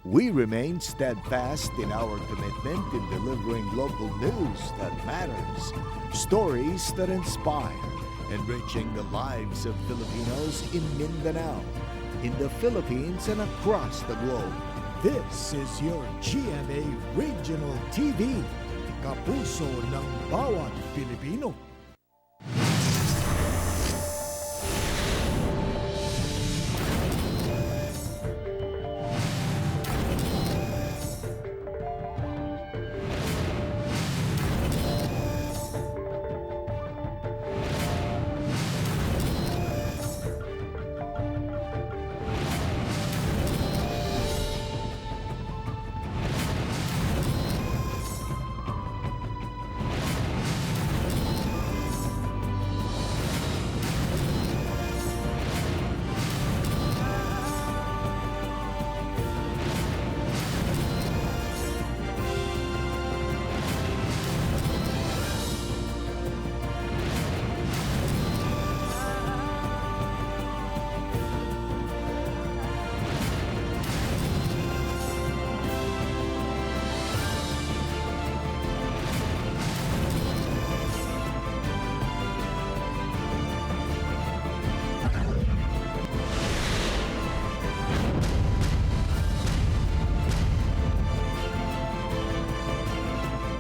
We remain steadfast in our commitment in delivering local news that matters, stories that inspire, enriching the lives of Filipinos in Mindanao, in the Philippines, and across the globe. This is your GMA Regional TV, kapuso ng bawat Pilipino.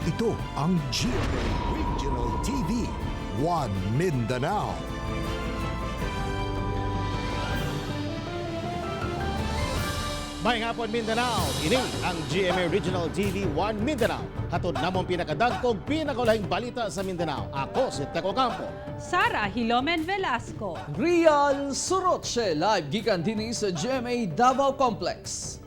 Ito ang GMA Regional TV, One Mindanao. Maayong hapon, Mindanao. Ini ang GMA Regional TV 1 Mindanao. Hatod namong pinakadagkog pinakaulahing balita sa Mindanao. Ako si Teco Campo. Sara Hilomen Velasco. Rian Suroche, live gikan dinhi sa GMA Davao Complex.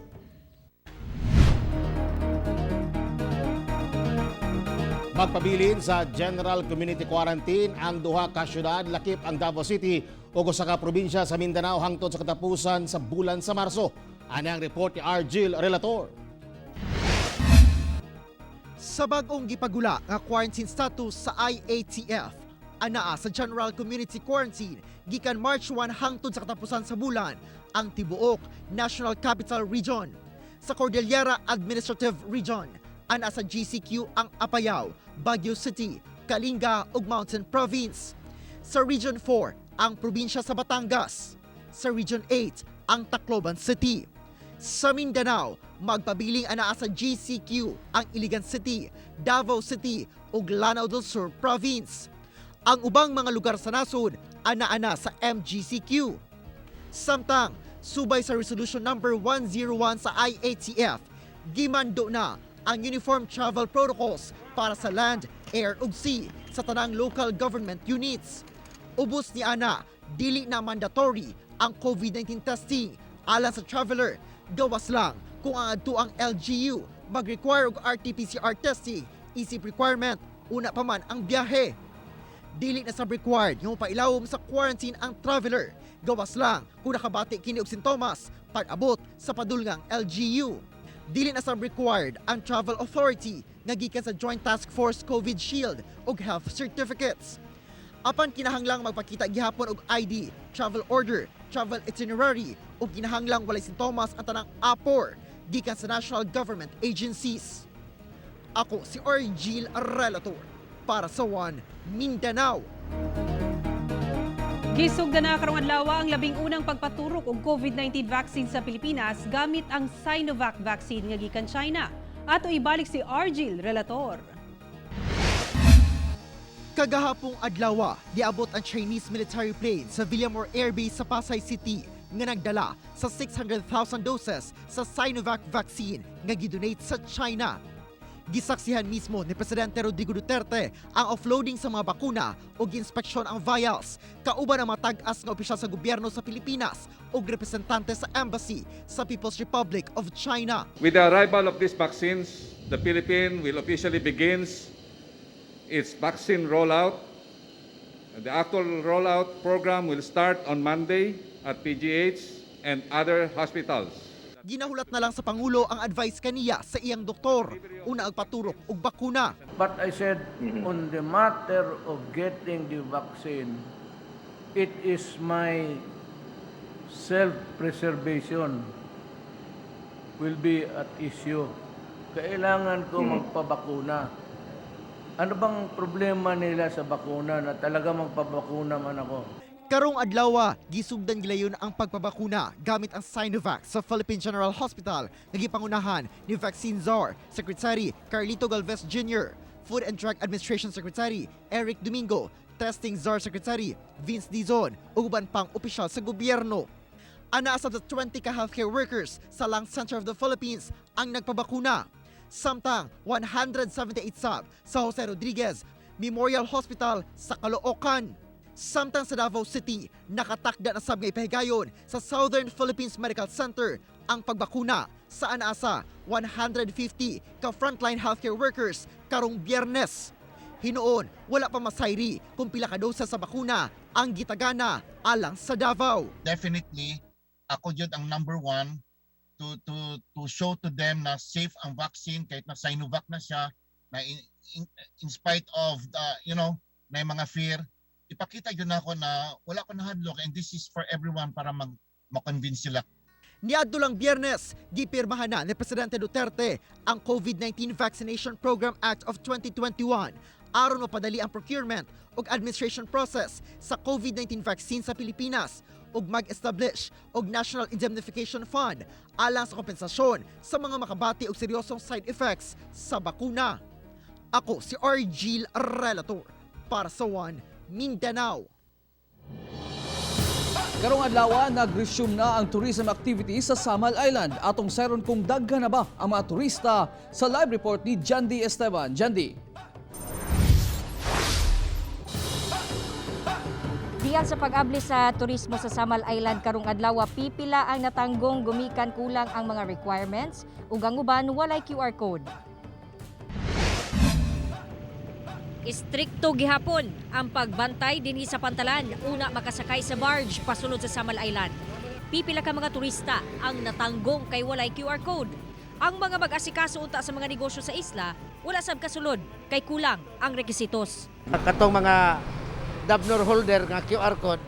Magpabilin sa General Community Quarantine ang duha ka syudad lakip ang Davao City ug usa ka probinsya sa Mindanao hangtod sa katapusan sa bulan sa Marso. Ani ang report ni Argil Relator. Sa bag-ong gipagula nga quarantine status sa IATF, anaa sa General Community Quarantine gikan March 1 hangtod sa katapusan sa bulan ang tibuok National Capital Region. Sa Cordillera Administrative Region, anaa sa GCQ ang Apayao, Baguio City, Kalinga ug Mountain Province. Sa Region 4, ang probinsya sa Batangas. Sa Region 8, ang Tacloban City. Sa Mindanao, magpabiling anaa sa GCQ ang Iligan City, Davao City ug Lanao del Sur Province. Ang ubang mga lugar sa nasod ana-ana sa MGCQ. Samtang, subay sa Resolution number 101 sa IATF, gimando na ang Uniform Travel Protocols para sa land, air ug sea sa tanang local government units. Ubos ni ana, dili na mandatory ang COVID-19 testing alang sa traveler. Gawas lang kung ang adtuang LGU mag-require og RT-PCR testing isip requirement una pa man ang biyahe. Dili na sab required yung pailawom sa quarantine ang traveler. Gawas lang kung nakabati kini og sintomas pag-abot sa padulngang LGU. Dili na sab required ang travel authority nga gikan sa Joint Task Force COVID Shield ug health certificates. Apan kinahanglang magpakita gihapon og ID, travel order, travel itinerary ug kinahanglang walay sintomas ang tanang apor gikan sa national government agencies. Ako si Argil Relator para sa One Mindanao. Gisugda na karong adlaw ang 11 na pagpaturok og COVID-19 vaccine sa Pilipinas gamit ang Sinovac vaccine nga gikan China. Ato ibalik si Argil Relator. Kagahapong adlaw, giabot ang Chinese military plane sa Villamor Air Base sa Pasay City nga nagdala sa 600,000 doses sa Sinovac vaccine nga gidonate sa China. Gisaksihan mismo ni Presidente Rodrigo Duterte ang offloading sa mga bakuna ug giinspeksyon ang vials kauban ang mga tag-as nga opisyal sa gobyerno sa Pilipinas ug representante sa embassy sa People's Republic of China. With the arrival of these vaccines, the Philippines will officially begins its vaccine rollout. The actual rollout program will start on Monday at PGH and other hospitals. Ginahulat na lang sa Pangulo ang advice kaniya sa iyang doktor, una ang paturok og bakuna. But I said, on the matter of getting the vaccine, it is my self-preservation. will be at issue. Kailangan ko magpabakuna. Ano bang problema nila sa bakuna na talaga magpabakuna man ako? Karong adlaw, gisugdan gilayon ang pagpabakuna gamit ang Sinovac sa Philippine General Hospital nga gipangunahan ni Vaccine Czar Secretary Carlito Galvez Jr., Food and Drug Administration Secretary Eric Domingo, Testing Czar Secretary Vince Dizon ug uban pang opisyal sa gobyerno. Anaa sa 20 ka healthcare workers sa Lung Center of the Philippines ang nagpabakuna. Samtang 178 sab sa Jose Rodriguez Memorial Hospital sa Caloocan. Samtang sa Davao City, nakatakda na sab nga ipahigayon sa Southern Philippines Medical Center ang pagbakuna sa anaasa 150 ka frontline healthcare workers karong Biyernes. Hinuon, wala pa masayri kung pila ka dosa sa bakuna ang gitagana alang sa Davao. Definitely ako jud ang number one to show to them na safe ang vaccine kahit na Sinovac na siya, na in spite of the na yung mga fear, ipakita jud nako na wala ko nahadlok and this is for everyone para mag ma-convince sila. Niadto lang Biyernes, gipirmahan na ni Presidente Duterte ang COVID-19 Vaccination Program Act of 2021 aron mapadali ang procurement ug administration process sa COVID-19 vaccine sa Pilipinas ug mag-establish og National Indemnification Fund alang sa kompensasyon sa mga makabati og seryosong side effects sa bakuna. Ako si Argil Relator para sa One Mindanao. Karong adlaw, nag-resume na ang tourism activities sa Samal Island. Atong sayron kung daghan na ba ang mga turista sa live report ni Jandy Esteban. Jandy. Diyan sa pag-abli sa turismo sa Samal Island karong adlaw, pipila ang natanggong gumikan kulang ang mga requirements ug ang uban walay QR code. Istrikto gihapon ang pagbantay dinhi sa pantalan una makasakay sa barge pasulod sa Samal Island. Pipila ka mga turista ang natanggong kay walay QR code. Ang mga mag-asikaso unta sa mga negosyo sa isla wala sab kasulod kay kulang ang rekisitos. Katong mga DABNOR holder nga QR code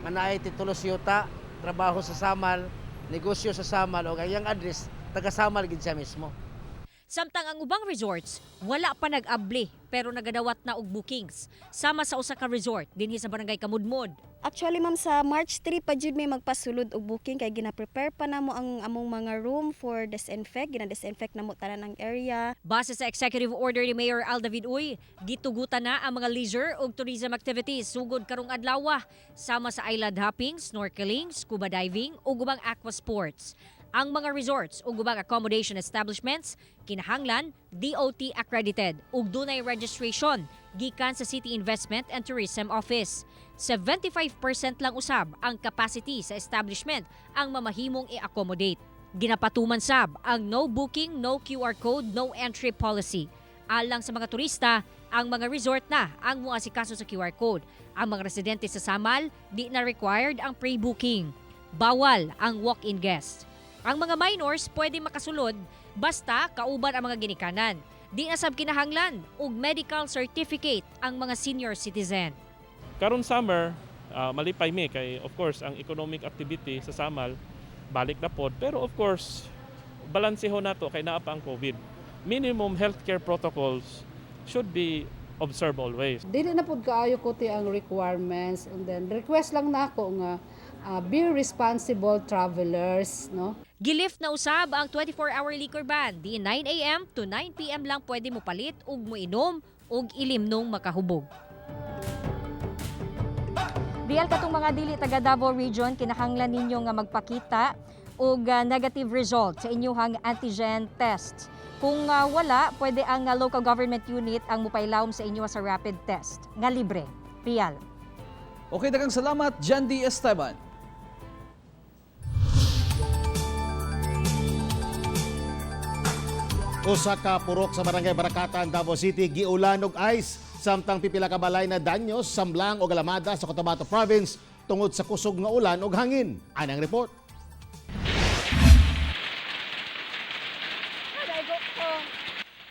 nga naay titulo siyuta, trabaho sa Samal, negosyo sa Samal o ang iyang address taga Samal gid siya mismo. Samtang ang ubang resorts wala pa nag-abli pero nagadawat na og bookings. Sama sa usa ka resort dinhi sa Barangay Kamudmod. Actually ma'am, sa March 3 pa jud may magpasulod og booking kay gina-prepare pa namo ang among mga room for disinfect, gina-disinfect namo tanan ang area. Base sa executive order ni Mayor Al David Uy, gitugutan na ang mga leisure ug tourism activities sugod karong adlaw, sama sa island hopping, snorkeling, scuba diving ug ubang aqua sports. Ang mga resorts ug ubang accommodation establishments kinahanglan DOT accredited ug dunay registration gikan sa City Investment and Tourism Office. 75% lang usab ang capacity sa establishment ang mamahimong i-accommodate. Ginapatuman sab ang no booking, no QR code, no entry policy. Alang sa mga turista, ang mga resort na ang muasikaso sa QR code. Ang mga residente sa Samal, di na required ang pre-booking. Bawal ang walk-in guest. Ang mga minors pwede makasulod basta kauban ang mga ginikanan. Di na sab kinahanglan og medical certificate ang mga senior citizen. Karon summer, malipay mi kay of course ang economic activity sa Samal balik na pod, pero of course balanseho nato kay naa pa ang COVID. Minimum healthcare protocols should be observed always. Dili na pud kaayo kuti ang requirements, and then request lang nako nga be responsible travelers, no. Gilift na usab ang 24-hour liquor ban. Di 9 a.m. to 9 p.m. lang pwede mo palit ug moinom ug ilimnong makahubog. Real katong mga dili taga Davao Region, kinahanglan ninyo nga magpakita og negative result sa inyong antigen test. Kung wala, pwede ang local government unit ang mupailawom sa inyo sa rapid test nga libre. Real. Okay, daghang salamat, Jandy Esteban. Usa ka purok sa Barangay Barakatan, Davao City, giulan og ice samtang pipila ka balay na danyos, samblang og alamada sa Cotabato Province tungod sa kusog nga ulan ug hangin. Anang report.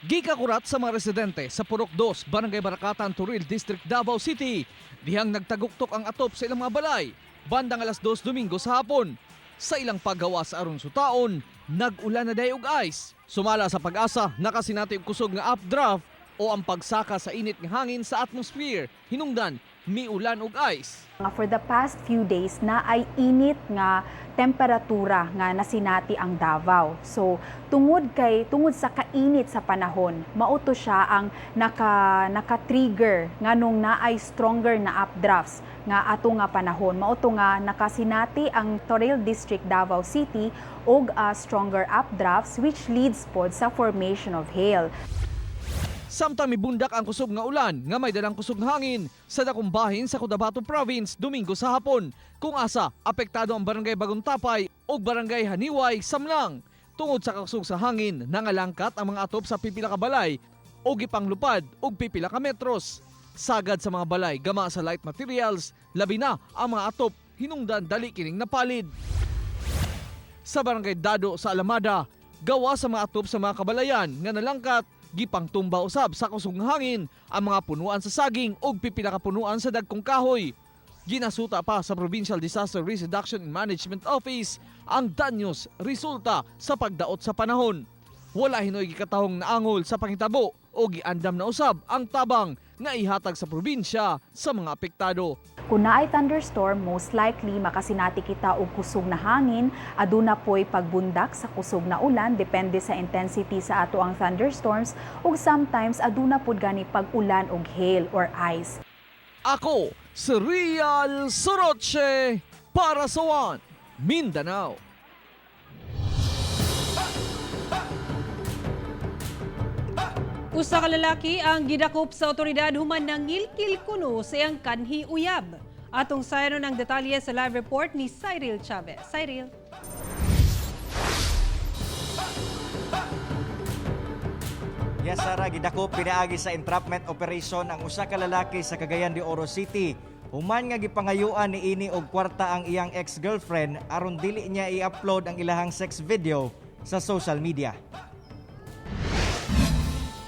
Gikakurat sa mga residente sa Purok 2, Barangay Barakatan, Toril District, Davao City. Dihang nagtaguktok ang atop sa ilang mga balay, bandang alas 2 Domingo sa hapon. Sa ilang paggawas aron sutaon, nag-ulan na day og ice. Sumala sa Pag-asa, nakasinati og kusog nga updraft o ang pagsaka sa init nga hangin sa atmosphere. Hinungdan, miulan og ice. Nga for the past few days na ay init nga temperatura nga nasinati ang Davao. So tungod sa kainit sa panahon, mao to siya ang naka-trigger nganong naay stronger na updrafts nga ato nga panahon. Mao to nga nakasinati ang Toril District, Davao City og stronger updrafts, which leads pod sa formation of hail. Samtang mibundak ang kusog nga ulan nga may dalang kusog nga hangin sa dakong bahin sa Cotabato Province Domingo sa hapon. Kung asa apektado ang barangay Bagong Tapay ug barangay Haniway, Samlang. Tungod sa kusog sa hangin, nangalangkat ang mga atop sa pipila ka balay o gipanglupad og pipila ka metros. Sagad sa mga balay gama sa light materials, labi na ang mga atop, hinungdan dali kining napalid. Sa barangay Dado sa Alamada, gawa sa mga atop sa mga kabalayan nga nalangkat, gipangtumba usab sa kusog nga hangin ang mga punuan sa saging ug pipila ka punuan sa dagkong kahoy. Ginasuta pa sa Provincial Disaster Risk Reduction and Management Office ang danyos resulta sa pagdaot sa panahon. Wala hinoy gikatahong naangol sa pangitabo o giandam na usab ang tabang nga ihatag sa probinsya sa mga apektado. Kung naay thunderstorm, most likely makasinati kita og kusog na hangin, aduna poy pagbundak sa kusog na ulan, depende sa intensity sa ato ang thunderstorms, ug sometimes aduna pod gani pag-ulan og hail or ice. Ako si Real Soroche para sa One Mindanao. Usa ka lalaki ang gidakop sa otoridad human nangilkil kuno sa iyang kanhi uyab. Atong sayron ang detalye sa live report ni Cyril Chavez. Cyril. Yes, Sara, gidakop pinaagi sa entrapment operation ang usa ka lalaki sa Cagayan de Oro City. Human nga gipangayuan ni ini og kwarta ang iyang ex-girlfriend aron dili niya i-upload ang ilahang sex video sa social media.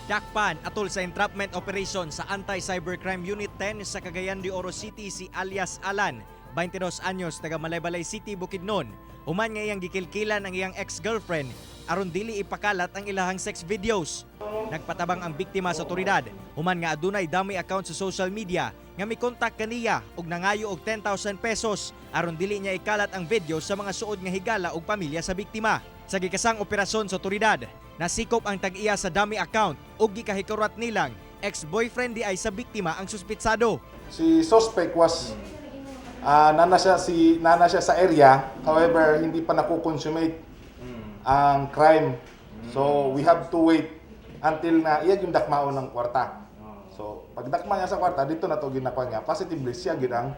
Dakpan atol sa entrapment operation sa Anti-Cybercrime Unit 10 sa Cagayan de Oro City si alias Alan, 22 anyos, taga Malaybalay City, Bukidnon. Human nga iyang gikilkilan ang iyang ex-girlfriend aron dili ipakalat ang ilahang sex videos. Nagpatabang ang biktima sa otoridad human nga adunay dummy account sa social media nga mikontak kaniya og nangayo og 10,000 pesos aron dili niya ikalat ang video sa mga suod nga higala og pamilya sa biktima. Sa gikasang operasyon sa otoridad, nasikop ang tag-iya sa dummy account ug gikahikurat nilang ex-boyfriend di ay sa biktima ang suspitsado. Si suspect was nana siya sa area, however hindi pa nakukonsummate ang crime. So we have to wait until na iya yung dakmaon ng kwarta. So pag dakma niya sa kwarta, dito na to ginakuha niya. Positively siya gid ang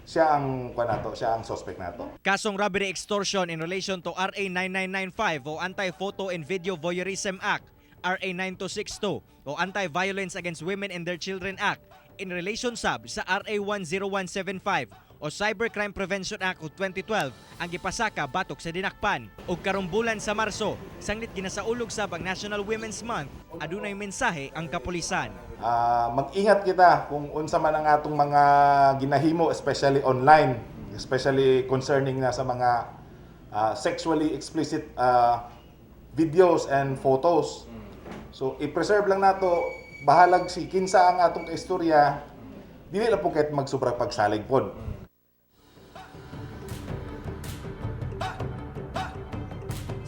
siya ang kuha nato, siya ang suspect nato. Kasong robbery extortion in relation to RA 9995 o Anti-Photo and Video Voyeurism Act, RA 9262 o Anti-Violence Against Women and Their Children Act in relation sab sa RA 10175 o Cybercrime Prevention Act of 2012 ang gipasaka batok sa dinakpan. Og karong bulan sa Marso, sanglit ginasaulog sab ang National Women's Month, adunay mensahe ang kapulisan. Mag-ingat kita kung unsa man ang atong mga ginahimo, especially online, especially concerning na sa mga sexually explicit videos and photos. So i-preserve lang nato, bahalag si kinsa ang atong kaistorya, dili lang po kahit magsobrang pagsalig pod.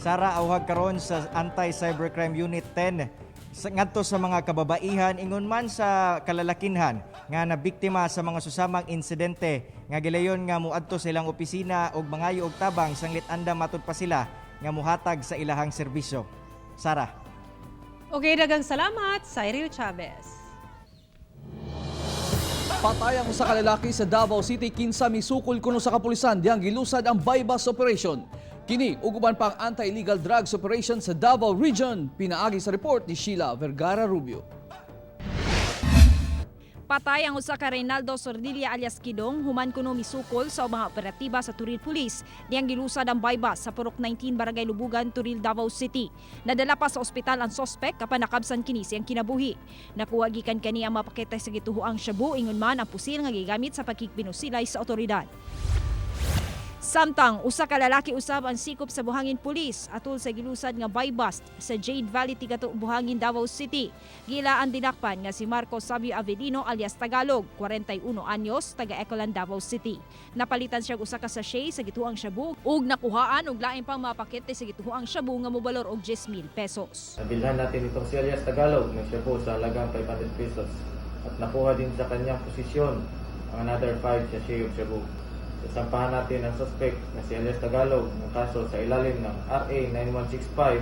Sara, auhag karon sa Anti-Cybercrime Unit 10 ngadto sa mga kababaihan ingon man sa kalalakinhan nga nabiktima sa mga susamang insidente nga gilayon nga moadto sa ilang opisina og mangayo og tabang sanglit anda matud pa sila nga mohatag sa ilahang serbisyo. Sara. Okay, daghang salamat, Cyril Chavez. Patay ang usa ka lalaki sa Davao City kinsa misukol kuno sa kapulisan dihang gilusad ang buy-bust operation. Kini ug uban pang anti-illegal drugs operation sa Davao Region, pinaagi sa report ni Sheila Vergara Rubio. Patay ang usa ka Reynaldo Sordilla alias Kidong human kuno misukol sa mga operatiba sa Toril Police diyang gilusad ang buy-bust sa Purok 19, Barangay Lubugan, Toril, Davao City. Nadala pa sa ospital ang sospek apan nakabsan kini siyang kinabuhi. Nakuha gikan kani ang mapakete sa gituhoang shabu ingon man ang pusil nga gigamit sa pagkikbinusilay sa otoridad. Samtang usa ka lalaki usab ang sikop sa buhangin pulis atol sa gilusad nga buy-bust sa Jade Valley, Tigato, Buhangin, Davao City. Gila ang dinakpan nga si Marco Sabio Avelino alias Tagalog, 41 anyos, taga Ecoland, Davao City. Napalitan siya og usa ka sachet sa gituang shabu ug nakuhaan og lain pang mga pakete sa gituang shabu nga mobalor og 10,000 pesos. Nabilhan natin itong si alias Tagalog ng shabu sa halagang 500 pesos at nakuha din sa kanyang posisyon ang another 5 sachet of shabu. Sasampahan natin ang suspect na si alias Tagalog ng kaso sa ilalim ng RA 9165.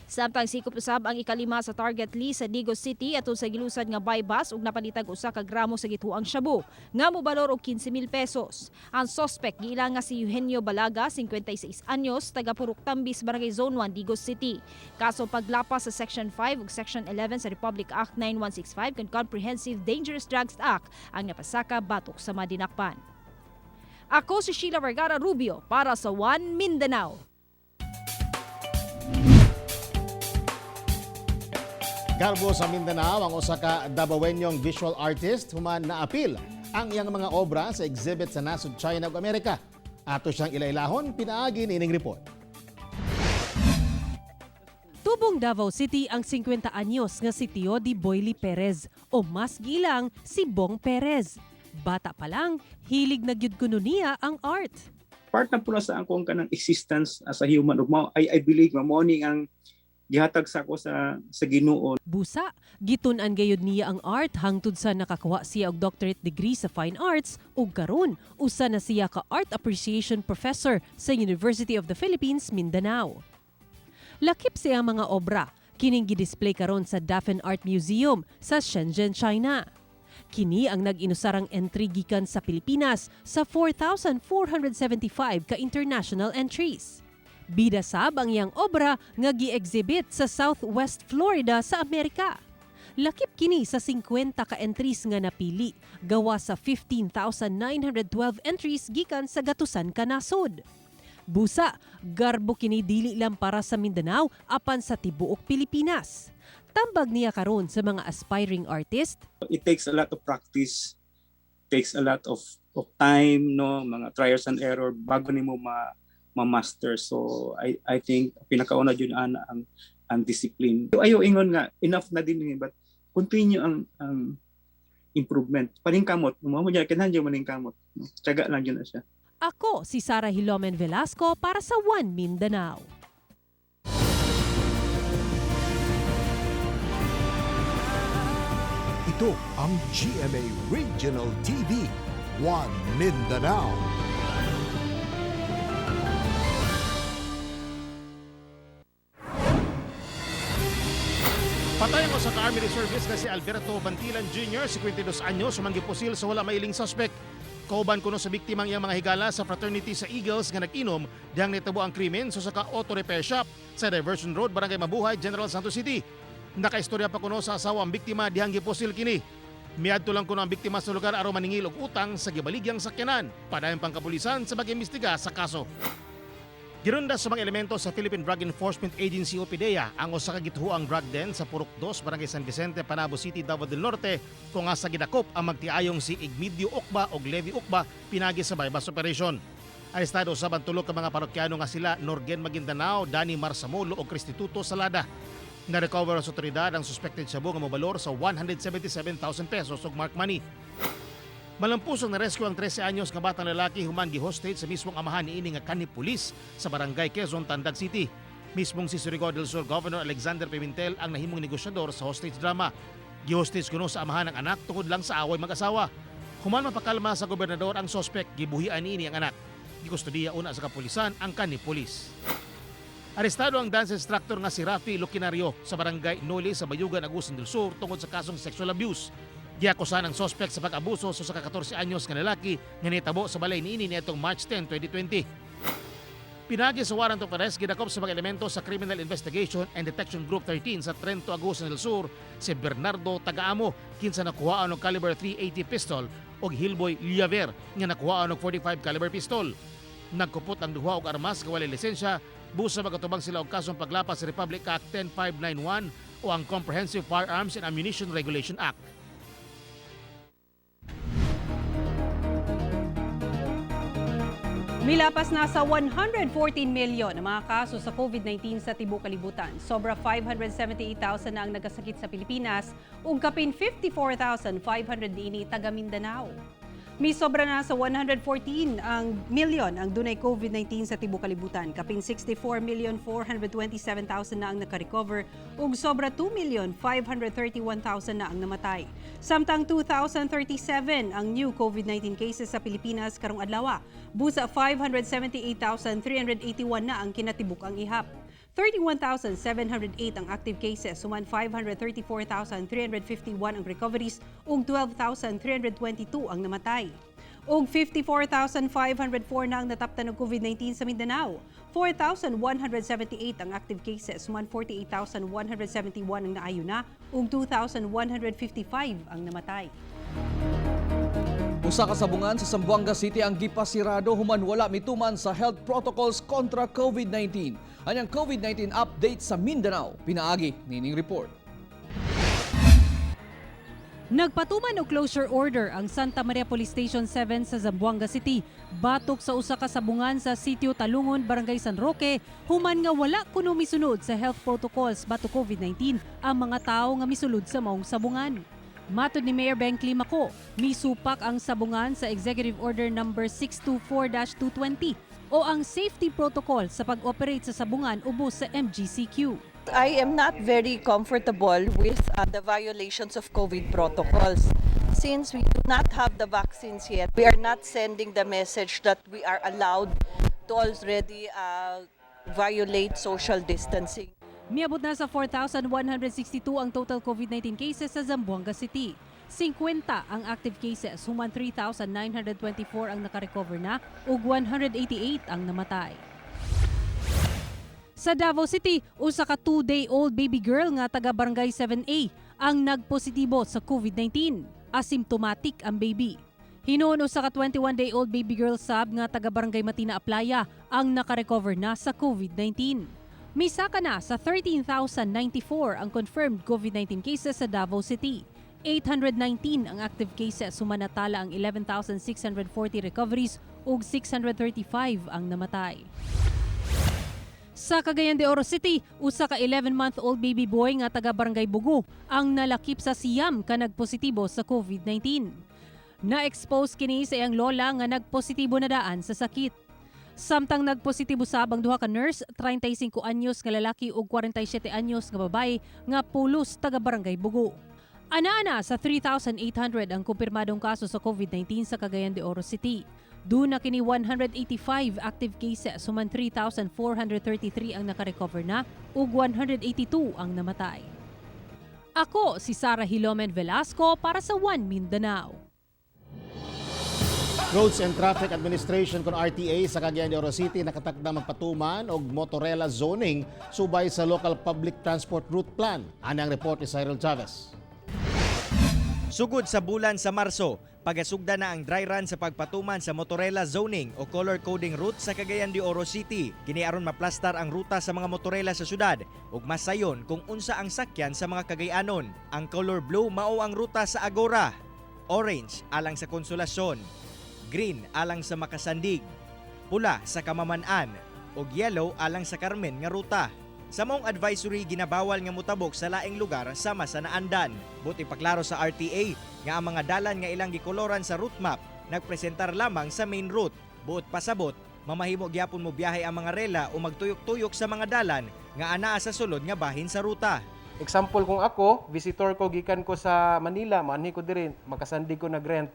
Samtang sikop usab ang ikalima sa target list sa Digos City atol sa gilusad nga buy-bust ug napalitag usa ka gramo sa gituang shabu nga mobalor og 15,000 pesos. Ang suspect giila nga si Eugenio Balaga, 56 anyos, taga Purok Tambis, Barangay Zone 1, Digos City. Kaso paglapas sa Section 5 ug Section 11 sa Republic Act 9165 kon Comprehensive Dangerous Drugs Act ang napasaka batok sa madinakpan. Ako si Sheila Vergara Rubio para sa One Mindanao. Garbo sa Mindanao ang usa ka Dabawenyong visual artist human naapil ang iyang mga obra sa exhibit sa nasod China ug Amerika. Ato siyang ilailahon pinaagi niining report. Tubong Davao City ang 50 anyos nga si Tio Di Boyli Perez o mas gilang si Bong Perez. Bata pa lang, hilig na gyud kuno niya ang art. Part na pula sa akong kanang existence as a human ug mao I believe nga mao ni ang gihatag sa ako sa Ginoo. Busa, gitun-an gayud niya ang art hangtod sa nakakuha siya og doctorate degree sa Fine Arts ug karon usa na siya ka art appreciation professor sa University of the Philippines, Mindanao. Lakip siya mga obra, kining gidisplay karon sa Dafen Art Museum sa Shenzhen, China. Kini ang nag-inusarang entry gikan sa Pilipinas sa 4,475 ka international entries. Bida sab ang iyang obra nga gi-exhibit sa Southwest Florida sa Amerika. Lakip kini sa 50 ka entries nga napili, gawa sa 15,912 entries gikan sa gatusan ka nasod. Busa, garbo kini dili lang para sa Mindanao apan sa tibuok Pilipinas. Tambag niya karon sa mga aspiring artist. It takes a lot of practice, takes a lot of time, no, mga trials and error bago nimo ma ma-master. So I think pinakauna jud ana ang discipline. Ayo ingon nga enough na din but continue ang improvement. Paningkamot, mo mo kinahanglan maningkamot. No? Tiyaga lang jud na siya. Ako si Sara Hilomen Velasco para sa One Mindanao. Ito ang GMA Regional TV, One Mindanao. Patay ang usa ka Army Reservist nga si Alberto Bantilan Jr., 52 anyos, sumanggipusil sa wala mailing suspect. Kauban kuno sa biktima ang iyang mga higala sa fraternity sa Eagles nga nag-inom dihang nitabo ang krimen sa usa ka auto repair shop sa Diversion Road, Barangay Mabuhay, General Santos City. Nakaistorya pa kuno sa asawa ang biktima dihang gipusil kini. Miadto lang kuno ang biktima sa lugar aron maningil og utang sa gibaligyang sakyanan. Padayon pang kapulisan sa pag-imbestiga sa kaso. Girunda sa mga elemento sa Philippine Drug Enforcement Agency o PDEA ang usa ka gituhoang drug den sa Purok 2, Barangay San Vicente, Panabo City, Davao del Norte kung asa gidakop ang magtiayong si Igmidio Ukba og Levi Ukba pinagi sa buy-bust operation. Arestado usab ang tulo ka mga parokyano nga sila Norgen Maguindanao, Danny Marsamolo ug Cristituto Salada. Na-recover sa otoridad ang suspected shabu nga mobalor sa 177,000 pesos og mark money. Malampusong na-rescue ang 13 anyos nga batang lalaki human gi-hostage sa mismong amahan niini nga kanhi pulis sa Barangay Quezon, Tandag City. Mismong si Surigao del Sur Governor Alexander Pimentel ang nahimong negosyador sa hostage drama. Gi-hostage kuno sa amahan ng anak tungod lang sa away mag-asawa. Human mapakalma sa gobernador ang sospek, gibuhian niini ang anak. Gikustudiya una sa kapulisan ang kanhi pulis. Arestado ang dance instructor nga si Rafi Luquinario sa Barangay Noli sa Bayugan, Agusan del Sur tungod sa kasong sexual abuse. Giakusahan ang sospek sa pag-abuso sa usa ka 14 anyos nga lalaki nga nitabo sa balay niini niadtong March 10, 2020. Pinagi sa warrant of arrest gidakop sa mga elemento sa Criminal Investigation and Detection Group 13 sa Trento, Agusan del Sur si Bernardo Tagaamo kinsa nakuhaan og caliber 380 pistol ug Hilboy Liaver nga nakuhaan og 45 caliber pistol. Nagkupot ang duha og armas nga walay lisensya busa magatubang sila og kasong paglapas sa Republic Act 10591 o ang Comprehensive Firearms and Ammunition Regulation Act. Milapas na sa 114 million ang mga kaso sa COVID-19 sa tibuok kalibutan. Sobra 578,000 na ang nagkasakit sa Pilipinas ug kapin 54,500 niini taga Mindanao. Misobra na sa 114 ang million ang dunay COVID-19 sa tibuok kalibutan. Kapin 64,427,000 na ang nakarecover ug sobra 2,531,000 na ang namatay. Samtang 2,037 ang new COVID-19 cases sa Pilipinas karong adlaw. Busa 578,381 na ang kinatibuk-ang ihap. 31,708 ang active cases, human 534,351 ang recoveries ug 12,322 ang namatay. Ug 54,504 na ang nataptan og COVID-19 sa Mindanao. 4,178 ang active cases, human 48,171 ang naayo na ug 2,155 ang namatay. Usa ka sabungan sa Zamboanga City ang gipasirado human wala mituman sa health protocols kontra COVID-19. Anyang COVID-19 update sa Mindanao, pinaagi nining report. Nagpatuman og closure order ang Santa Maria Police Station 7 sa Zamboanga City batok sa usa ka sabungan sa Sitio Talungon, Barangay San Roque, human nga wala kuno misunod sa health protocols batok COVID-19 ang mga tawo nga misulod sa maong sabungan. Matod ni Mayor Ben Climaco, misupak ang sabungan sa Executive Order number 624-220 o ang safety protocol sa pag-operate sa sabungan ubos sa MGCQ. I am not very comfortable with the violations of COVID protocols. Since we do not have the vaccines yet, we are not sending the message that we are allowed to already violate social distancing. Miabot na sa 4,162 ang total COVID-19 cases sa Zamboanga City. 50 ang active cases, human 3,924 ang nakarecover na ug 188 ang namatay. Sa Davao City, usa ka 2-day-old baby girl nga taga Barangay 7A ang nagpositibo sa COVID-19. Asymptomatic ang baby. Hinuon, usa ka 21-day-old baby girl sab nga taga Barangay Matina Aplaya ang nakarecover na sa COVID-19. Misaka na sa 13,094 ang confirmed COVID-19 cases sa Davao City. 819 ang active cases, human natala ang 11,640 recoveries ug 635 ang namatay. Sa Cagayan de Oro City, usa ka 11-month-old baby boy nga taga Barangay Bugo ang nalakip sa 9 ka nagpositibo sa COVID-19. Na-expose kini sa iyang lola nga nagpositibo na daan sa sakit. Samtang nagpositibo sab ang duha ka nurse, 35 anyos nga lalaki ug 47 anyos nga babae nga pulos taga Barangay Bugo. Ana-ana sa 3,800 ang kumpirmadong kaso sa COVID-19 sa Cagayan de Oro City. Duna kini 185 active cases, human 3,433 ang nakarecover na ug 182 ang namatay. Ako si Sara Hilomen Velasco para sa One Mindanao. Roads and Traffic Administration kon RTA sa Cagayan de Oro City nakatakda magpatuman og motorela zoning subay sa local public transport route plan. Ani ang report ni Cyril Chavez. Sugod sa bulan sa Marso, pagasugda na ang dry run sa pagpatuman sa motorela zoning o color coding route sa Cagayan de Oro City. Kini aron maplastar ang ruta sa mga motorela sa syudad ug masayon kung unsa ang sakyan sa mga Cagayanon. Ang color blue mao ang ruta sa Agora, orange alang sa Consolacion, green alang sa Makasandig, pula sa Kamaman-an ug yellow alang sa Carmen nga ruta. Sa maong advisory, ginabawal nga mutabok sa laing lugar sama sa naandan. Buot ipaklaro sa RTA nga ang mga dalan nga ilang gikoloran sa route map nagpresentar lamang sa main route. Buot pasabot, mamahimo gyapon mo biyahe ang mga rela o magtuyok-tuyok sa mga dalan nga anaa sa sulod nga bahin sa ruta. Example, kung ako, visitor ko gikan ko sa Manila, maanhi ko diri, makasandig ko nag-rent.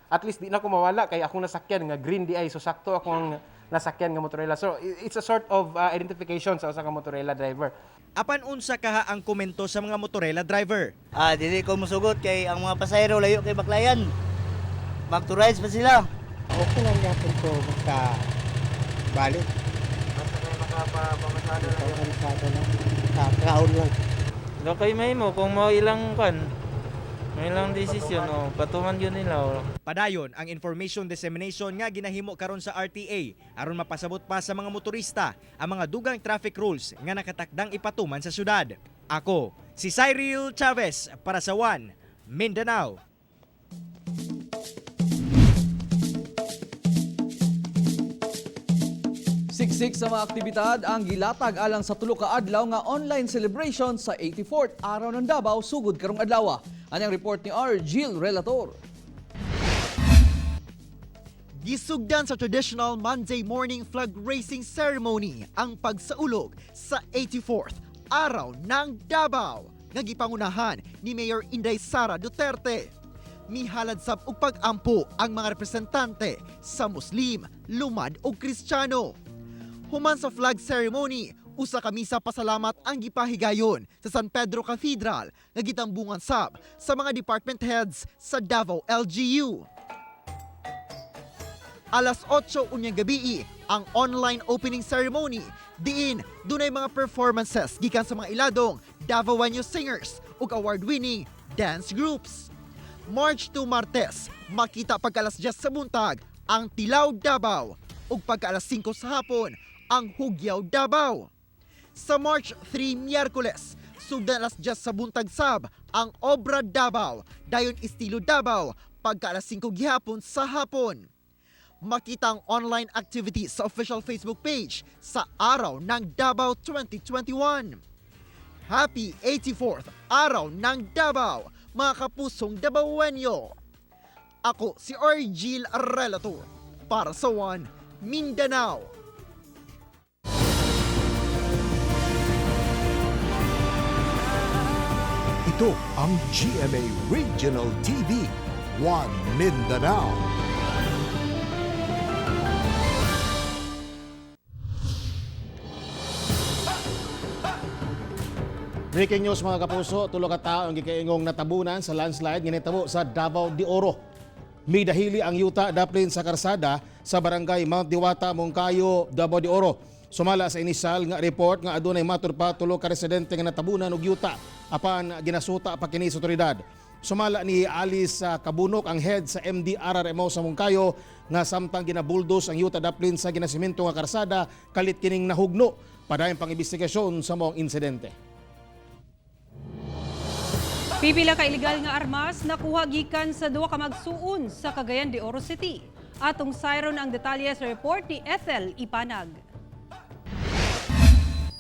At least di na ko mawala kay akong nasakyan nga green diay, so sakto akong nasakyan nga motorela. So it's a sort of identification sa usa ka motorela driver. Apan unsa kaha ang komento sa mga motorela driver? Ah, dili ko musugot kay ang mga pasahero layo kay Baclayan. Back to rides pa sila. Okay lang gyapon ko maka balik. Basta kayo makapamasada lang. Makapamasada lang. Kakaon lang. Do kay may mo kung mo ilang kan. May ilang desisyon o patuman yun nila o. Padayon ang information dissemination nga ginahimo karon sa RTA aron mapasabot pa sa mga motorista ang mga dugang traffic rules nga nakatakdang ipatuman sa syudad. Ako, si Cyril Chavez para sa One Mindanao. Siksik sa mga aktibidad ang gilatag alang sa tulo ka adlaw nga online celebration sa 84th Araw ng Davao sugod karong adlaw. Anyang report ni R. Gil Relator. Gisugdan sa traditional Monday morning flag raising ceremony ang pagsaulog sa 84th Araw ng Davao nga gipangunahan ni Mayor Inday Sara Duterte. Mihalad sab og pag-ampo ang mga representante sa Muslim, Lumad ug Kristiyano. Human sa flag ceremony, usa ka misa pasalamat ang gipahigayon sa San Pedro Cathedral nga gitambungan sab sa mga department heads sa Davao LGU. Alas 8 unyang gabi ang online opening ceremony. Diin dunay mga performances gikan sa mga iladong Davaoeño singers ug award-winning dance groups. March 2, Martes, makita pagka alas 10 sa buntag ang Tilaw Davao ug pagka alas 5 sa hapon ang Hugyaw Davao. Sa March 3, Miyerkules, sugdan alas 10 sa buntag sab ang Obra Davao, dayon Estilo Davao pagka alas 5 gihapon sa hapon. Makita ang online activities sa official Facebook page sa Araw ng Davao 2021. Happy 84th Araw ng Davao, mga kapusong Dabawenyo! Ako si Argil Relator para sa One Mindanao. Ito ang GMA Regional TV, One Mindanao. Breaking news, mga kapuso, tulo ka tao ang gikaingong natabunan sa landslide nga nitabo sa Davao de Oro. Midahili ang yuta daplin sa karsada sa barangay Mount Diwata, Moncayo, Davao de Oro. Sumala sa inisyal nga report nga adunay matur pa tulo ka residente nga natabunan og yuta apan ginasuta pa kini sa otoridad. Sumala ni Alice Kabunok, ang head sa MDRRMO sa Moncayo, nga samtang ginabuldos ang yuta daplin sa ginasimento nga karsada, kalit kining nahugno. Padayon pang investigasyon sa maong insidente. Pipila ka ilegal nga armas nakuha gikan sa duha ka magsuon sa Cagayan de Oro City. Atong sayron ang detalye sa report ni Ethel Ipanag.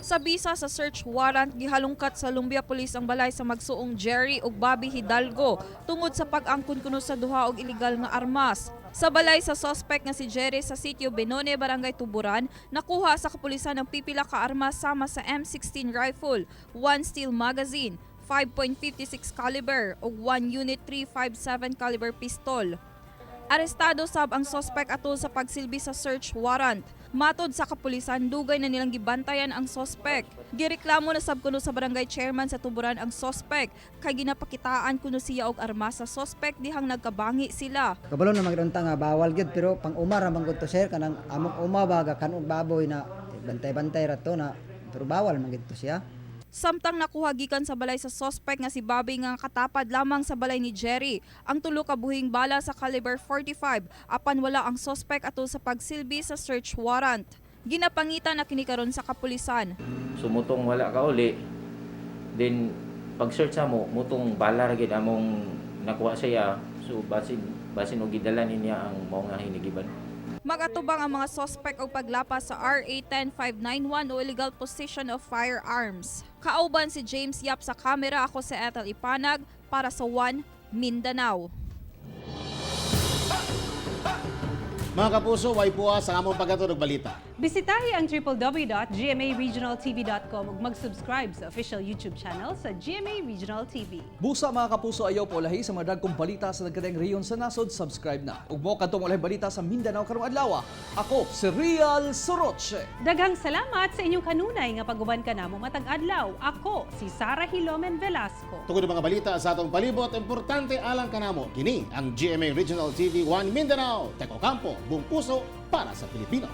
Sa bisa sa search warrant, gihalungkat sa Lumbia Police ang balay sa magsuong Jerry ug Bobby Hidalgo tungod sa pag-angkon kuno sa duha og illegal nga armas. Sa balay sa suspect nga si Jerry sa sitio Benone, Barangay Tuburan, nakuha sa kapulisan ang pipila ka armas sama sa M16 rifle, 1 steel magazine, 5.56 caliber ug 1 unit 357 caliber pistol. Arestado sab ang suspect atol sa pagsilbi sa search warrant. Matod sa kapulisan, dugay na nilang gibantayan ang suspect. Gireklamo na sab kuno sa barangay chairman sa Tuburan ang suspect kay ginapakitaan kuno siya og armas sa suspect dihang nagkabangi sila. Kabalo na magronta nga bawal gyud, pero pang uma ra man gud to, sir, kanang among uma ba kan og baboy na bantay-bantay ra to na, pero bawal man gid to siya. Samtang nakuha gikan sa balay sa suspect nga si Bobby nga katapad lamang sa balay ni Jerry ang tulo ka buhing bala sa caliber 45, apan wala ang suspect atol sa pagsilbi sa search warrant. Ginapangita na kini karon sa kapulisan. So mutong wala ka uli, then pag search mo, mutong bala ra gid among nakuha siya. So basin og gidala niya ang mao nga hinigiban. Magatubang ang mga suspect og paglapas sa RA 10591 o illegal possession of firearms. Kauban si James Yap sa kamera, ako si Ethel Ipanag para sa One Mindanao. Mga kapuso, way puha sa among paghatod og balita. Bisitahi ang www.gmaregionaltv.com ug mag-subscribe sa official YouTube channel sa GMA Regional TV. Busa, mga kapuso, ayaw paulahi sa mga dagkong balita sa nagkadaiyang rehiyon sa nasod, subscribe na. Ug mo kadtong ulahing balita sa Mindanao karong adlaw. Ako si Real Soroche. Daghang salamat sa inyong kanunay nga pag-uban kanamo matag adlaw. Ako si Sara Hilomen Velasco. Tungod mga balita sa atong palibot, importante alang kanamo. Kini ang GMA Regional TV 1 Mindanao. Teko Campo, buong puso para sa Pilipino.